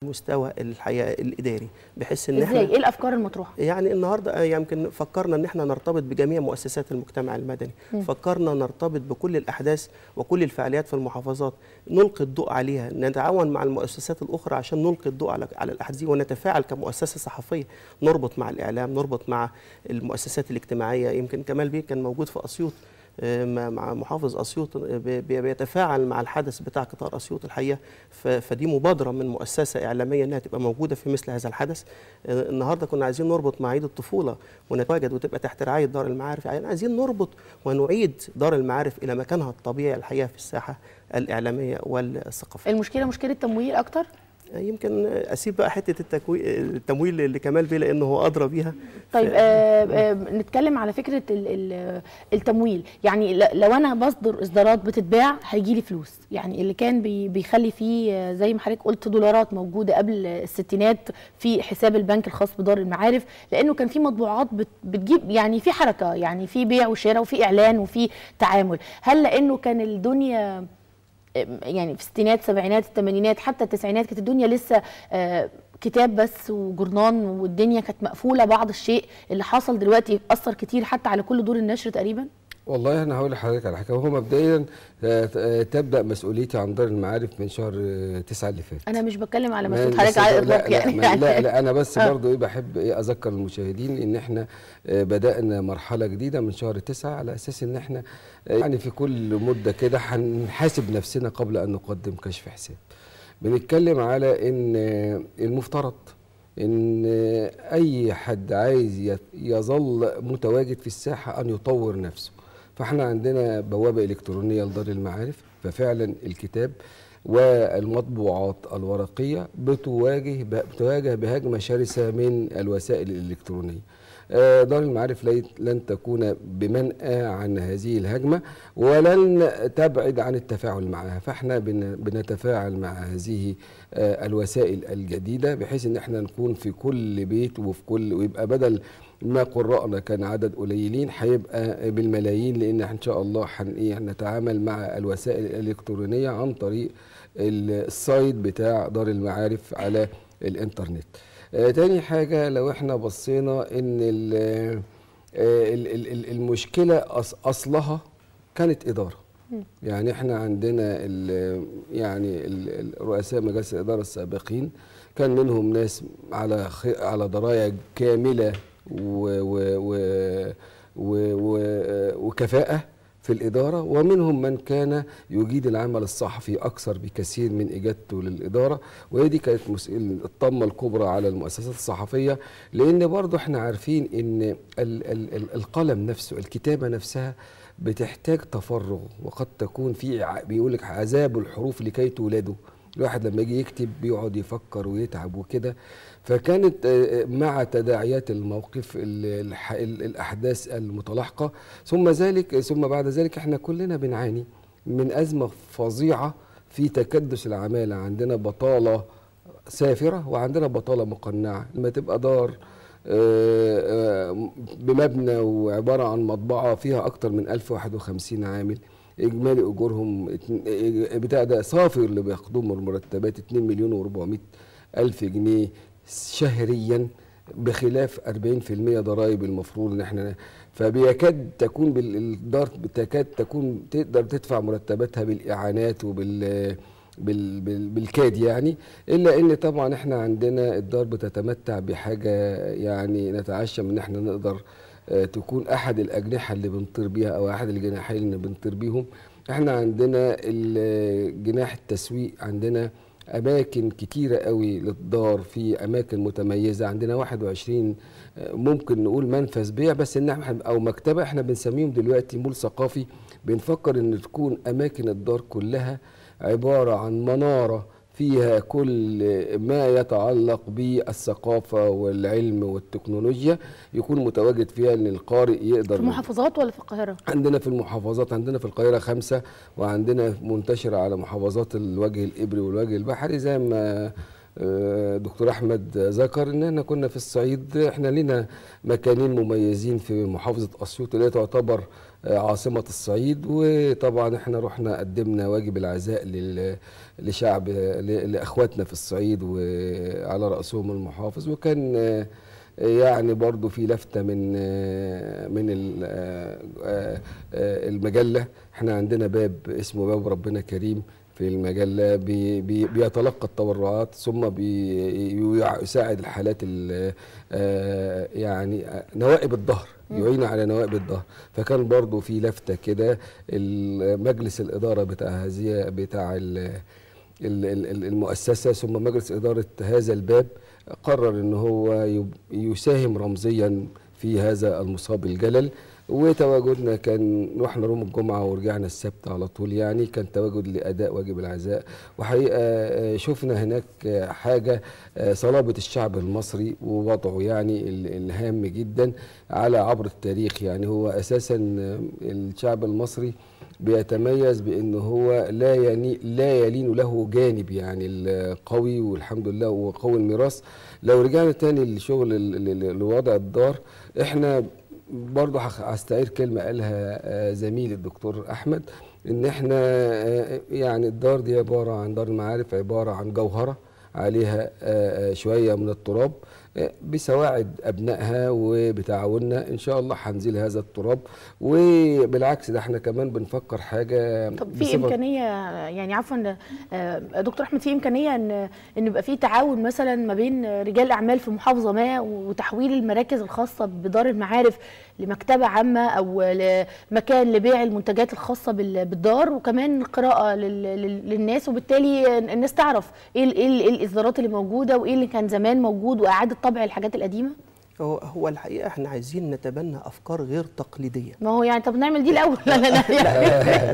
المستوى الحقيقة الاداري، بحيث ان احنا ازاي، ايه الافكار المطروحة؟ يعني النهارده يمكن فكرنا ان احنا نرتبط بجميع مؤسسات المجتمع المدني، فكرنا نرتبط بكل الاحداث وكل الفعاليات في المحافظات، نلقي الضوء عليها، نتعاون مع المؤسسات الاخرى عشان نلقي الضوء على الاحداث دي، ونتفاعل كمؤسسة صحفية، نربط مع الاعلام، نربط مع المؤسسات الاجتماعية. يمكن كمال بيه كان موجود في اسيوط مع محافظ اسيوط بيتفاعل مع الحدث بتاع قطار اسيوط الحقيقة، فدي مبادرة من مؤسسة اعلامية انها تبقى موجودة في مثل هذا الحدث. النهارده كنا عايزين نربط مع عيد الطفولة ونتواجد وتبقى تحت رعاية دار المعارف، يعني عايزين نربط ونعيد دار المعارف الى مكانها الطبيعي الحقيقة في الساحة الاعلامية والثقافية. المشكلة مشكلة تمويل اكتر؟ يمكن اسيب بقى حتة التمويل لكمال بيه لانه هو ادرى بيها. طيب نتكلم على فكرة التمويل. يعني لو انا بصدر اصدارات بتتباع هيجي لي فلوس، يعني اللي كان بيخلي فيه زي ما حضرتك قلت دولارات موجودة قبل الستينات في حساب البنك الخاص بدار المعارف، لانه كان في مطبوعات بتجيب، يعني في حركة، يعني في بيع وشراء وفي اعلان وفي تعامل. هل لانه كان الدنيا يعني في الستينات السبعينات الثمانينات حتى التسعينات كانت الدنيا لسه كتاب بس وجرنان والدنيا كانت مقفولة بعض الشيء، اللي حصل دلوقتي اثر كتير حتى على كل دور النشر تقريبا؟ والله انا هقول لحضرتك على حاجة. هو مبدئيا تبدا مسؤوليتي عن دار المعارف من شهر 9 اللي فات. انا مش بتكلم على مسؤولية حضرتك على الاطلاق، يعني لا لا انا بس برضو ايه بحب ايه اذكر المشاهدين ان احنا بدانا مرحلة جديدة من شهر 9 على اساس ان احنا يعني في كل مده كده هنحاسب نفسنا قبل ان نقدم كشف حساب. بنتكلم على ان المفترض ان اي حد عايز يظل متواجد في الساحة ان يطور نفسه، فاحنا عندنا بوابه الكترونية لدار المعارف، ففعلا الكتاب والمطبوعات الورقية بتواجه بهجمه شرسة من الوسائل الالكترونية. دار المعارف لن تكون بمنأى عن هذه الهجمة ولن تبعد عن التفاعل معها، فاحنا بنتفاعل مع هذه الوسائل الجديدة بحيث ان احنا نكون في كل بيت وفي كل، ويبقى بدل ما قرأنا كان عدد قليلين هيبقى بالملايين، لان ان شاء الله هنتعامل مع الوسائل الالكترونية عن طريق ال site بتاع دار المعارف على الانترنت. تاني حاجة لو احنا بصينا ان المشكلة اصلها كانت إدارة. يعني احنا عندنا يعني رؤساء مجالس الإدارة السابقين كان منهم ناس على دراية كاملة وكفاءة في الإدارة، ومنهم من كان يجيد العمل الصحفي أكثر بكثير من إجادته للإدارة، وهي دي كانت الطمة الكبرى على المؤسسات الصحفية، لأن برضو احنا عارفين إن القلم نفسه، الكتابة نفسها بتحتاج تفرغ، وقد تكون في بيقولك عذاب الحروف لكي تولده. الواحد لما يجي يكتب بيقعد يفكر ويتعب وكده. فكانت مع تداعيات الموقف الأحداث المتلاحقة، ثم بعد ذلك احنا كلنا بنعاني من أزمة فظيعة في تكدس العمالة. عندنا بطالة سافرة وعندنا بطالة مقنعة. لما تبقى دار بمبنى وعبارة عن مطبعة فيها أكتر من 1051 عامل، إجمالي أجورهم بتاع ده صافي اللي بياخدوه من المرتبات 2,400,000 جنيه شهريا، بخلاف 40% ضرائب المفروض ان احنا، فبيكاد تكون بالدار تكاد تكون تقدر تدفع مرتباتها بالاعانات وبال بالكاد يعني. الا ان طبعا احنا عندنا الدار بتتمتع بحاجة يعني نتعشم ان احنا نقدر تكون احد الاجنحة اللي بنطير بيها او احد الجناحين اللي بنطير بيهم. احنا عندنا جناح التسويق، عندنا اماكن كتيرة قوي للدار في اماكن متميزة، عندنا 21 ممكن نقول منفذ بيع بس ان احنا او مكتبه، احنا بنسميهم دلوقتي مول ثقافي. بنفكر ان تكون اماكن الدار كلها عبارة عن منارة فيها كل ما يتعلق بالثقافة والعلم والتكنولوجيا يكون متواجد فيها، ان القارئ يقدر. في المحافظات ولا في القاهرة؟ عندنا في المحافظات، عندنا في القاهرة 5، وعندنا منتشرة على محافظات الوجه الإبري والوجه البحري زي ما دكتور احمد ذكر ان احنا كنا في الصعيد، احنا لنا مكانين مميزين في محافظة اسيوط اللي تعتبر عاصمة الصعيد، وطبعا احنا رحنا قدمنا واجب العزاء لشعب لاخواتنا في الصعيد وعلى راسهم المحافظ. وكان يعني برضو في لفتة من المجلة، احنا عندنا باب اسمه باب ربنا كريم في المجلة بيتلقى التبرعات ثم بيساعد الحالات يعني نوائب الظهر، يعين على نوائب الظهر. فكان برضو في لفتة كده مجلس الإدارة بتاع هذه بتاع المؤسسة ثم مجلس إدارة هذا الباب قرر ان هو يساهم رمزيا في هذا المصاب الجلل. وتواجدنا كان رحنا يوم الجمعة ورجعنا السبت على طول، يعني كان تواجد لاداء واجب العزاء. وحقيقة شفنا هناك حاجة صلابة الشعب المصري ووضعه يعني الهام جدا على عبر التاريخ. يعني هو اساسا الشعب المصري بيتميز بأنه هو لا يلين له جانب يعني القوي، والحمد لله وقوي الميراث. لو رجعنا تاني لشغل لوضع الدار، احنا برضه هستعير كلمة قالها زميلي الدكتور أحمد، إن احنا يعني الدار دي عبارة عن دار المعارف، عبارة عن جوهرة عليها شوية من التراب، بسواعد أبنائها وبتعاوننا إن شاء الله هنزيل هذا التراب. وبالعكس ده احنا كمان بنفكر حاجة. طب في إمكانية يعني عفوا دكتور أحمد، في إمكانية إن يبقى في تعاون مثلا ما بين رجال أعمال في محافظة ما وتحويل المراكز الخاصة بدار المعارف لمكتبة عامة أو لمكان لبيع المنتجات الخاصة بالدار، وكمان قراءة للناس، وبالتالي الناس تعرف إيه الإصدارات اللي موجودة وإيه اللي كان زمان موجود وإعادة طبع الحاجات القديمة؟ هو الحقيقة احنا عايزين نتبنى أفكار غير تقليدية. ما هو يعني طب نعمل دي الأول. لا لا لا لا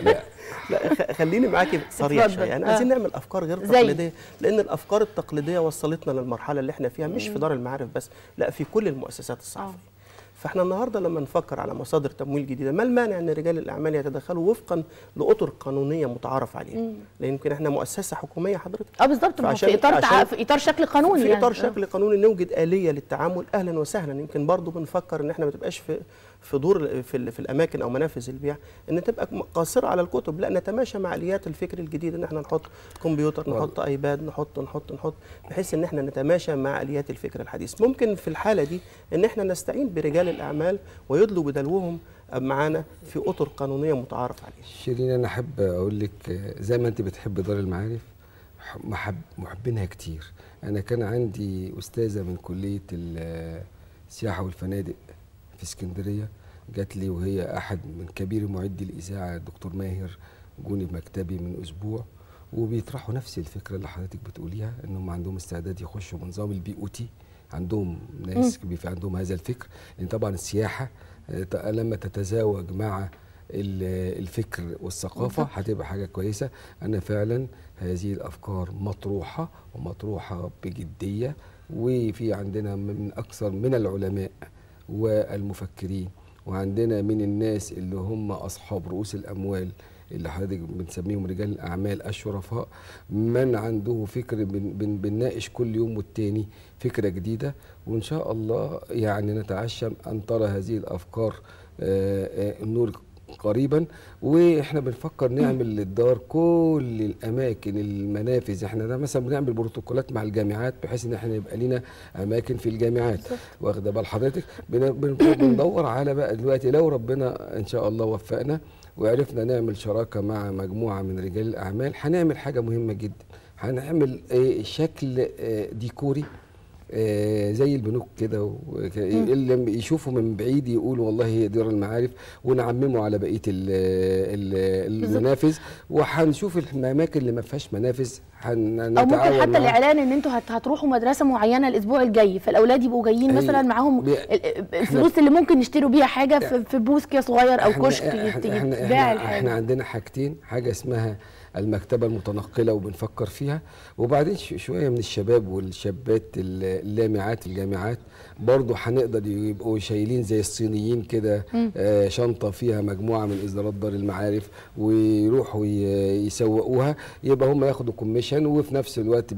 لا لا، خليني معاكي صريح شوية. يعني عايزين نعمل افكار غير تقليدية، لان الافكار التقليدية وصلتنا للمرحلة اللي احنا فيها، مش في دار المعارف بس، لا في كل المؤسسات الصحفية. فاحنا النهارده لما نفكر على مصادر تمويل جديدة، ما المانع ان رجال الاعمال يتدخلوا وفقا لاطر قانونية متعارف عليها؟ لان يمكن احنا مؤسسة حكومية حضرتك. بالظبط، في اطار في اطار شكل قانوني، في اطار شكل قانوني نوجد آلية للتعامل. اهلا وسهلا. يمكن برضو بنفكر ان احنا ما تبقاش في دور في الاماكن او منافذ البيع ان تبقى قاصرة على الكتب، لا نتماشى مع اليات الفكر الجديد، ان احنا نحط كمبيوتر، نحط ايباد، نحط نحط نحط، بحيث ان احنا نتماشى مع اليات الفكر الحديث. ممكن في الحالة دي ان احنا نستعين برجال الاعمال ويدلوا بدلوهم معانا في اطر قانونية متعارف عليها. شيرين، انا احب اقول لك زي ما انت بتحب دار المعارف، محبينها كتير. انا كان عندي استاذه من كليه السياحة والفنادق في اسكندرية، جات لي وهي احد من كبير معدي الاذاعة الدكتور ماهر، جوني بمكتبي من اسبوع وبيطرحوا نفس الفكرة اللي حضرتك بتقوليها، انهم عندهم استعداد يخشوا بنظام ال BOT، عندهم ناس في عندهم هذا الفكر. لان طبعا السياحة لما تتزاوج مع الفكر والثقافة هتبقى حاجة كويسة. انا فعلا هذه الافكار مطروحة ومطروحه بجدية، وفي عندنا من اكثر من العلماء والمفكرين، وعندنا من الناس اللي هم أصحاب رؤوس الأموال اللي حضرتك بنسميهم رجال الأعمال الشرفاء، من عنده فكر بنناقش كل يوم والتاني فكرة جديدة. وإن شاء الله يعني نتعشم أن ترى هذه الأفكار النور قريبا. واحنا بنفكر نعمل للدار كل الاماكن المنافذ. احنا ده مثلا بنعمل بروتوكولات مع الجامعات بحيث ان احنا يبقى لنا اماكن في الجامعات، واخده بال حضرتك. بندور على بقى دلوقتي لو ربنا ان شاء الله وفقنا وعرفنا نعمل شراكة مع مجموعة من رجال الاعمال، هنعمل حاجة مهمة جدا. هنعمل شكل ديكوري زي البنوك كده، اللي يشوفوا من بعيد يقول والله هي دار المعارف، ونعممه على بقية المنافذ. وهنشوف الاماكن اللي ما فيهاش منافذ هنتعاون، او ممكن حتى الاعلان ان انتوا هتروحوا مدرسه معينة الاسبوع الجاي، فالاولاد يبقوا جايين مثلا معاهم الفلوس اللي ممكن يشتروا بيها حاجة في booth كده صغير او كشك يتباع الحاجة. احنا عندنا حاجتين، حاجة اسمها المكتبة المتنقله وبنفكر فيها. وبعدين شوية من الشباب والشابات اللامعات في الجامعات برضو هنقدر يبقوا شايلين زي الصينيين كده شنطه فيها مجموعة من اصدارات دار المعارف ويروحوا يسوقوها، يبقى هم ياخدوا commission وفي نفس الوقت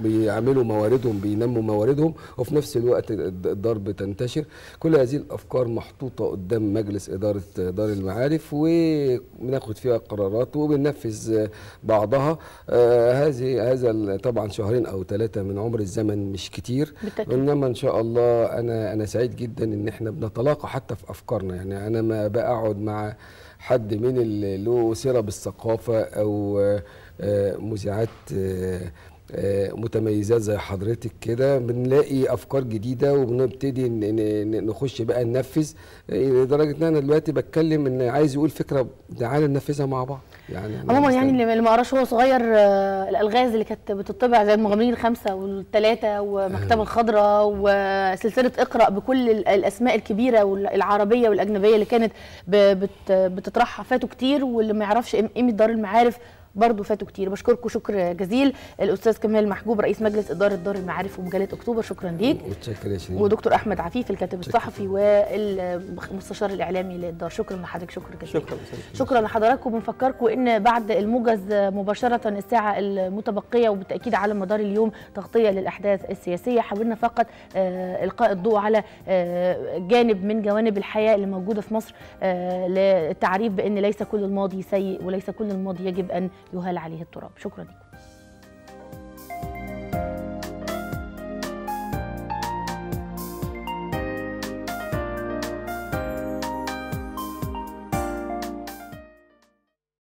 بيعملوا مواردهم، بينموا مواردهم، وفي نفس الوقت الدار بتنتشر. كل هذه الافكار محطوطة قدام مجلس ادارة دار المعارف وبناخد فيها قرارات وبننفذ بعضها. هذا طبعا شهرين او 3 من عمر الزمن مش كتير، انما ان شاء الله انا سعيد جدا ان احنا بنتلاقى حتى في افكارنا. يعني انا ما بقعد مع حد من اللي له صله بالثقافة او مذيعات متميزات زي حضرتك كده، بنلاقي افكار جديدة وبنبتدي نخش بقى ننفذ، لدرجة ان انا دلوقتي بتكلم ان عايز يقول فكرة تعالى ننفذها مع بعض. يعني عموما يعني اللي ما قراش وهو صغير الالغاز اللي كانت بتطبع زي المغامرين ال5 وال3 ومكتبه الخضراء وسلسلة اقرا بكل الاسماء الكبيرة والعربية والاجنبيه اللي كانت بتطرحها، فاتوا كتير، واللي ما يعرفش قيمة دار المعارف برضه فاتوا كتير. بشكركم شكر جزيل الاستاذ كمال محجوب رئيس مجلس ادارة دار المعارف ومجله اكتوبر، شكرا ليك. ودكتور احمد عفيف الكاتب الصحفي والمستشار الاعلامي للدار، شكرا لحضرتك، شكرا جزيلا. شكرا لحضراتكم. بنفكركم ان بعد الموجز مباشرة الساعة المتبقية وبالتاكيد على مدار اليوم تغطيه للاحداث السياسية. حاولنا فقط القاء الضوء على جانب من جوانب الحياة اللي موجودة في مصر للتعريف بان ليس كل الماضي سيء وليس كل الماضي يجب ان يهال عليه التراب. شكرا لكم.